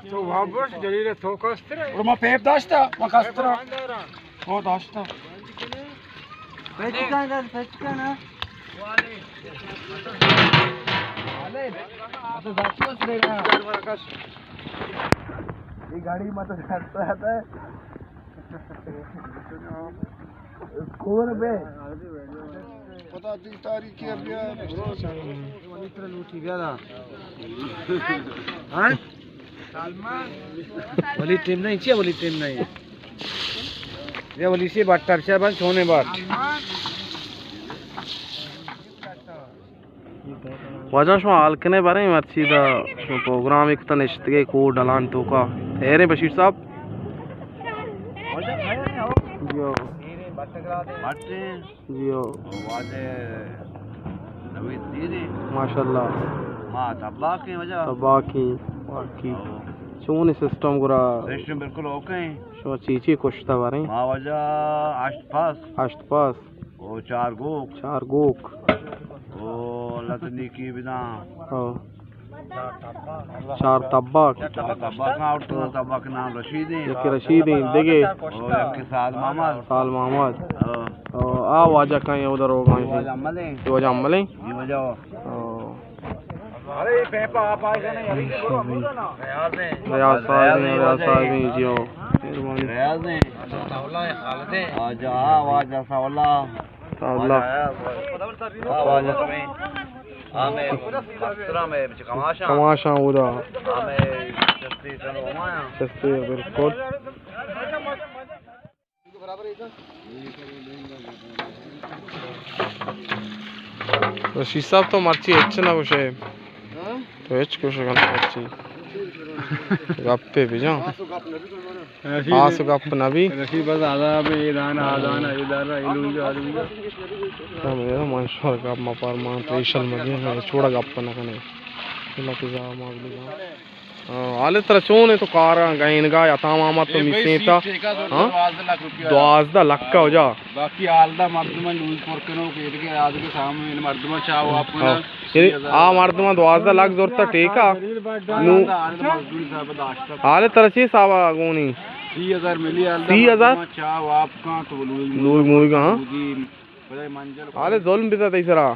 تو وابرش جلیل تو کستر. اور ما پیپ داشتا، ما کستر. او داشتا. پیچ کن، پیچ کن. یہ گاڑی مت کرتا ہے. کور بے. پتا تئی تاریخی ءَ بیا. ولی ترا لوٹی بیا دا. ہاں؟ ولی ٹیم نہیں، چیا ولی ٹیم نہیں؟ بیا ولی سے بٹ ٹرچر بند چھونے بٹ. واجہ شما حال کنے باریں مرچی دا شما پروگرام ایک تا نشتگے کو ڈلان توکا. خیریں بشیر صاحب؟ جی ہو. جی ہو. واجہ نوید دیدی. ماشاءاللہ. ما تباکیں واجہ. تباکیں، واقعی. ہو. چون سسٹم گرا؟ سسٹم بالکل اوکے ہیں. شما چی چی کشتا باریں؟ ما واجہ ہشت پاس. ہشت پاس. او چار گوک. چار گوک. او اللہ تو نیکی بداں. او. چار تباک. چار تباک نہ اٹھتا، تباک نام رشید ہیں. یک رشید ہیں، دگے. او یک سعد محمد. سعد محمد. او. او، آ واجہ کہیں ادھر ہو گئے. واجہ عمل ہیں. یہ واجہ عمل ہیں؟ یہ واجہ. او. ارے، یہ پیپا آپ آئے گا نا، یار، یہ بولو نا. ریاض ہیں. ریاض صاحب ہیں، ریاض صاحب ہیں، جی ہو. مہربانی. ریاض ہیں. واجہ ساولا ہے، خالد ہیں. واجہ، واجہ ساولا. ساولا. واجہ، واجہ تمہیں. ہمیں کماشاں. کماشاں ادا. ہمیں چستی سنو ہمایاں. چستی، بالکل. رشید صاحب تو مرچی ہچ نہ گوشے. ہاں؟ تو ہچ گوشے کن مرچی. گپے بجان. آس گپ نبی. رشید بس آداب، اے دان، آ دان، اے دان، اے لونجا، آ لونجا. ہاں، میرا من شور گپ ما پرمان پریشن مجھے، میں چھوڑا گپ نہ کنے. اللہ کے زا ما بلی جان. ہاں، حال ترا چون ہے تو کاراں گئینگا یا تام آمد تو اے بھائی میسیں تا؟ سیٹ ٹھیکہ زرتا ہاں؟ دوازدہ لکھ روپیہ. دوازدہ لکھ کا ہو جا. باقی حال دا مردم لوز پر کنو کہ ادگے آدگے سامنے مردم چاو آپ کو ہاں. نا. یعنی آ مردم دوازدہ لکھ زرتا ٹھیکہ. نو. حال ترا چی صاحب گونی؟ سی ہزار ملی حال دا سی ہزار؟ مردم چاو آپ کا تو لوز لوز موئی کا، ہاں. حال ظلم بتا تئی سرا.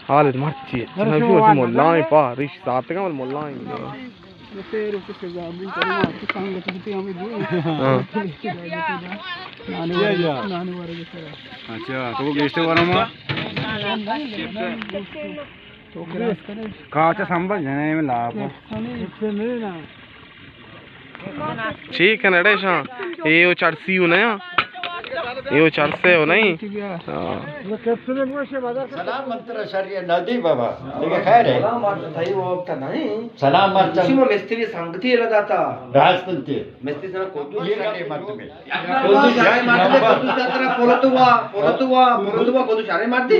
حال مرچی. جناب شو ملائیں پا ریش ساتگا ملائیں. ہاں. اچھا، تو گیشتے بارا ما. کاچا سمبل جنے میں لاپ. چی کن اڑے شاں؟ اے او چرسی او نیا؟ اے او چرسے او نہیں؟ ہاں. سلام من ترا شری ندی بابا. دیگه خیر ہے؟ سلام مرچ تئی وقت نہیں. سلام مرچ. اسی ما مستری سنگتی را داتا. راست انتی. مستری سنگ کدو یہ شری کرے مرد میں. کدو شری مرد میں، کدو سترہ پولتوا، پولتوا، پولتوا، کدو شری مرد.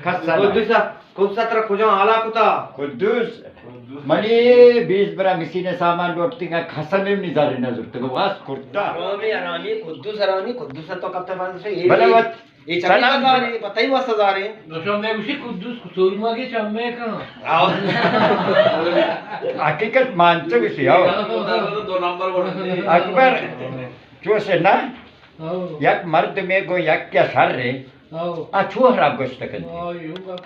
کس سلام. کدو سا کدو سترہ کجا حالا کتا؟ قدوس. منی بیس برا مسین سامان لوٹتی کا قسم ہم نہیں زاری نہ زرت کو واس کرتا. حرامی، حرامی، قدوس حرامی، قدوس تو کتا فرض سے. بلے وقت اے چمے سلام. زارے، پتہ ہی واسطہ زارے. دوشم میں گوشی قدوس قصور ما کے چمے کا. آؤ. حقیقت مانتے گوشی، آؤ. دو نمبر بڑھتے. اکبر، چو سے نا؟ آؤ. یک مرد میں گو یک کیا سر رے. آؤ. آ چو حراب گوشت کن. آؤ، یو بات.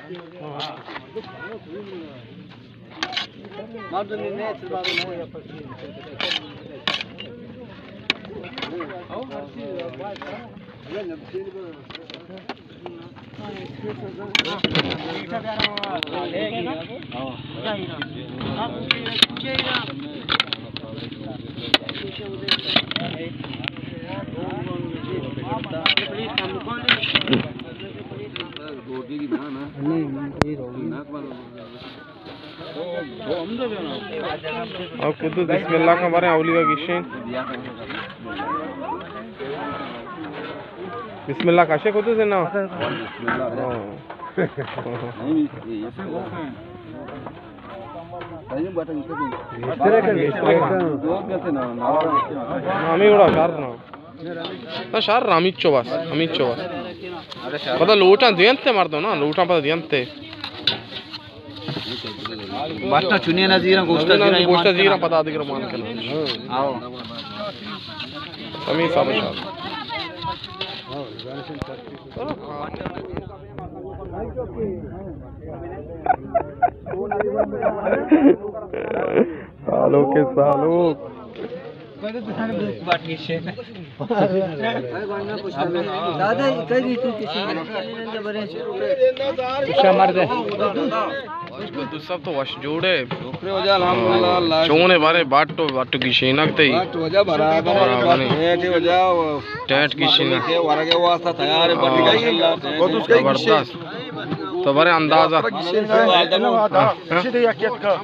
او قدوس بسم اللہ کن باریں اولی کا گشیں. بسم اللہ کشے قدوس ہے نا؟ ہاں. ہمیں اڑا شر نا. نا شر ہمیچو بس، ہمیچو بس. پتہ لوٹاں دینتے مردم نا، لوٹاں پتہ دینتے. بٹا چنی نہ زیراں، گوشتا زیراں، گوشتا زیراں، پدا دیگر مان کنا۔ آؤ۔ سمیر صاحب شاد۔ سالوں کے سالوں۔ سب تو وش جوڑے۔ شکر وجہ الحمدللہ، اللہ۔ چونے بارے بٹ و بٹ گیشینک تئی۔ بٹ وجہ برابر ہے، برابر ہے۔ ٹینٹ وجہ و ٹینٹ گیشینک۔ ورگے واسطہ تیار ہے، بٹ ہاں۔ گیشینک۔ زبردست۔ تو برے اندازہ۔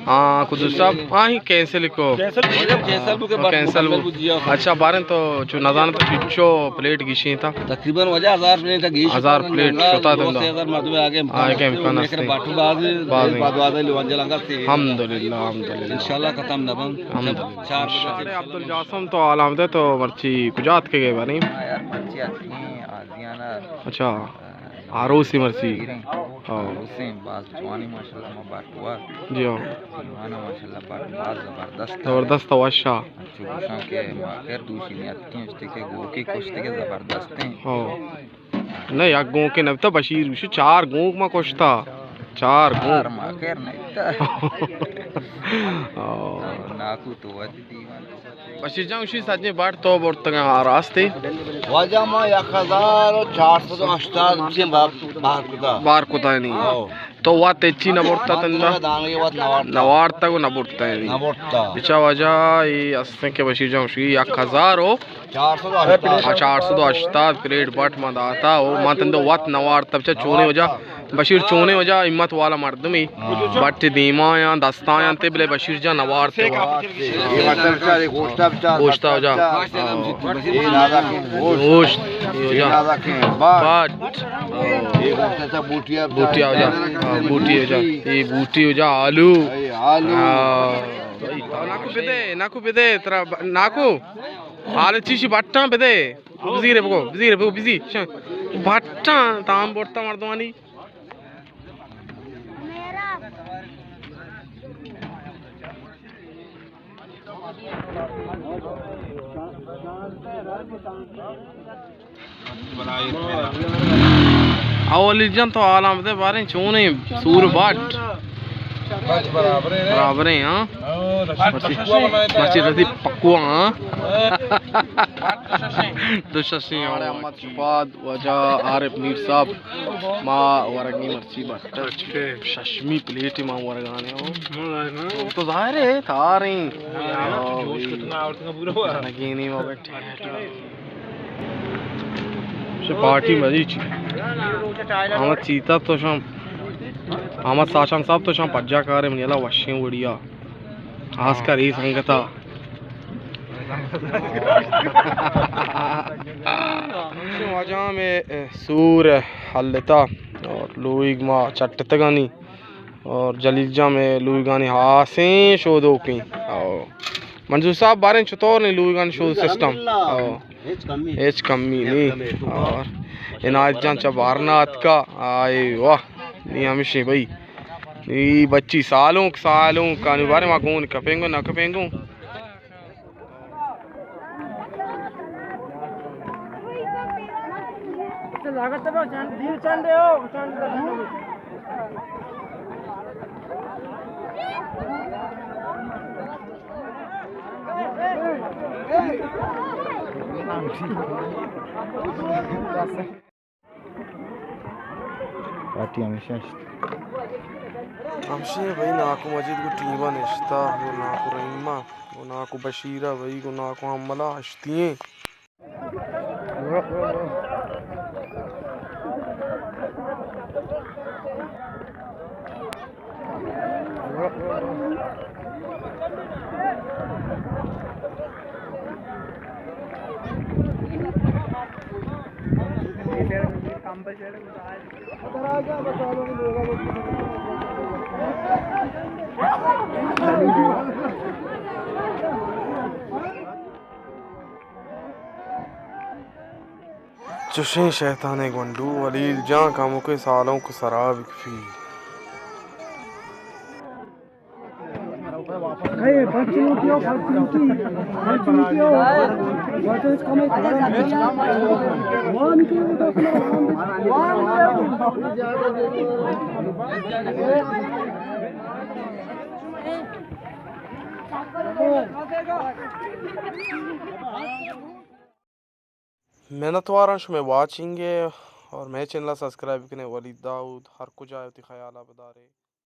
ہاں، قدوس صاحب، آہی کینسل کو۔ کینسل بو کے ہاں، بٹ کینسل بو۔ اچھا، باریں تو چو نزان تو چچو پلیٹ گیشیں تا۔ تقریباً وجہ ہزار پلیٹ گیش۔ ہزار پلیٹ شتا تندا۔ دو سے ہزار مردم آگے امکان آگے امکان است۔ باٹو باز، باز۔ باز لوانجل انگا سے۔ الحمدللہ، الحمدللہ۔ انشاءاللہ ختم نہ بن۔ الحمدللہ۔ چار بجے۔ عبدالجاسم تو علامت ہے تو مرچی کجات کے گئے باریں؟ ہاں یار، مرچی آتی ہیں، آزیانا۔ اچھا۔ آروسی مرچی۔ ہاں۔ آروسی باز جوانی ماشاءاللہ ما باٹوا۔ جی ہاں۔ جوانا ماشاءاللہ باٹ باز زبردست۔ زبردست وشا۔ چو گوشاں کہ ما خیر دوشی نیت کی اشتی کہ گوکی کشتی کہ زبردست ہیں۔ ہاں۔ نہ یک گوکے نبتا بشیر گوشی چار گوک ما کشتا۔ چار گوک۔ چار ما خیر نبتا۔ ہاں۔ ناکو تو ودی دیوان۔ بشیر جان، اشی سجیں بٹ تو برتگاں، ہاں، راستے؟ واجہ ما یک ہزار و چار سد و ہشتاد روپیہ با-، بار کتا۔ بار کتا نی۔ ہاں۔ تو وت ہچی نہ برتا تندا؟ دانگے وت نہ وارتا۔ نہ وارتا و نہ برتا نی۔ نہ برتا۔ بچا واجہ، اے استیں کہ بشیر جان، اشی یک ہزار و چار سد و ہشتاد۔ ہاں، چار سد و ہشتاد پلیٹ بٹ ما داتا، او ما تندا وت نہ وارتا، بچا چونے وجہ بشیر چونیں وجہ ہمت والا مردمے۔ ہاں۔ بٹ دیما یا دستا یا تے بلے بشیر جان نوارتے وا۔ اے مطلب چارے گوشتا بچار، گوشتا وجہ۔ اے نازکیں گوشت۔ گوشت، اے وجہ۔ اے نازکیں بٹ۔ بٹ۔ اے گوشتا چا بوٹیا بچار۔ بوٹیا وجہ۔ ہاں، بوٹی وجہ۔ اے بوٹی وجہ آلو۔ اے آلو۔ ہاں۔ ناکو بدے، ناکو بدے، ترا ب-، ناکو۔ آلو چیشی بٹاں بدے۔ بزیرے بگو، بزیرے بگو، بزی۔ شن۔ بٹاں تام برتا مردمانی۔ اولی جان تو آلام دے باریں چونیں سور باٹ۔ بس برابر ہے۔ برابر ہیں، ہاں۔ ہاں، رشید مرچی، پکوا بنائے تھا مرچی یار۔ رشید پکوا، ہاں۔ ہاں۔ دو ششیں، ہاں۔ احمد شفاد، واجہ عارف میر صاحب، ما ورگی مرچی بٹ۔ ششمی پلیٹ ما ورگانے ہو۔ تو ظاہر ہے، تھاریں۔ ہاں، جوش کتنا اور تنگا پورا ہوا۔ نگینی ما بیٹھے۔ چہ پارٹی مزی چی۔ احمد چیتا تو شام، احمد ساشان صاحب تو شام پجا کارے منی اللہ وشیں وڑیا۔ آسکر ای سنگتا۔ واجہ میں سور حلتا اور لوگ ما چٹتگانی۔ اور جلیل جان میں لوگانی ہاسیں شودوکیں۔ او۔ منظور صاحب باریں چطور نہیں لوگانی شود سسٹم؟ او۔ ہچ کمی نہیں۔ اور عنایت جان چا بارنا اتکا۔ آئے واہ۔ نی ہمشی بھائی۔ نی بچی سالوں، سالوں کانی بارے ما گون کپیں گو، نہ کپیں گو۔ پارٹی ہمیشہ است۔ ہمشی بھائی ناکو مجید کو ٹیم نشتا، وہ ناکو رحیمہ، وہ ناکو بشیرہ بھائی، وہ ناکو حملہ اشتی ہیں۔ چشیں شیطانیں گونڈو، ولیل جان کمکے سالونک سرا بکفی۔ منتواراں شمئے واچنگ ءَ، اور مئے چینل ءَ سبسکرائب کنے۔ ولید داؤد، ہر کجا ئے وتی خیال ءَ بدارے۔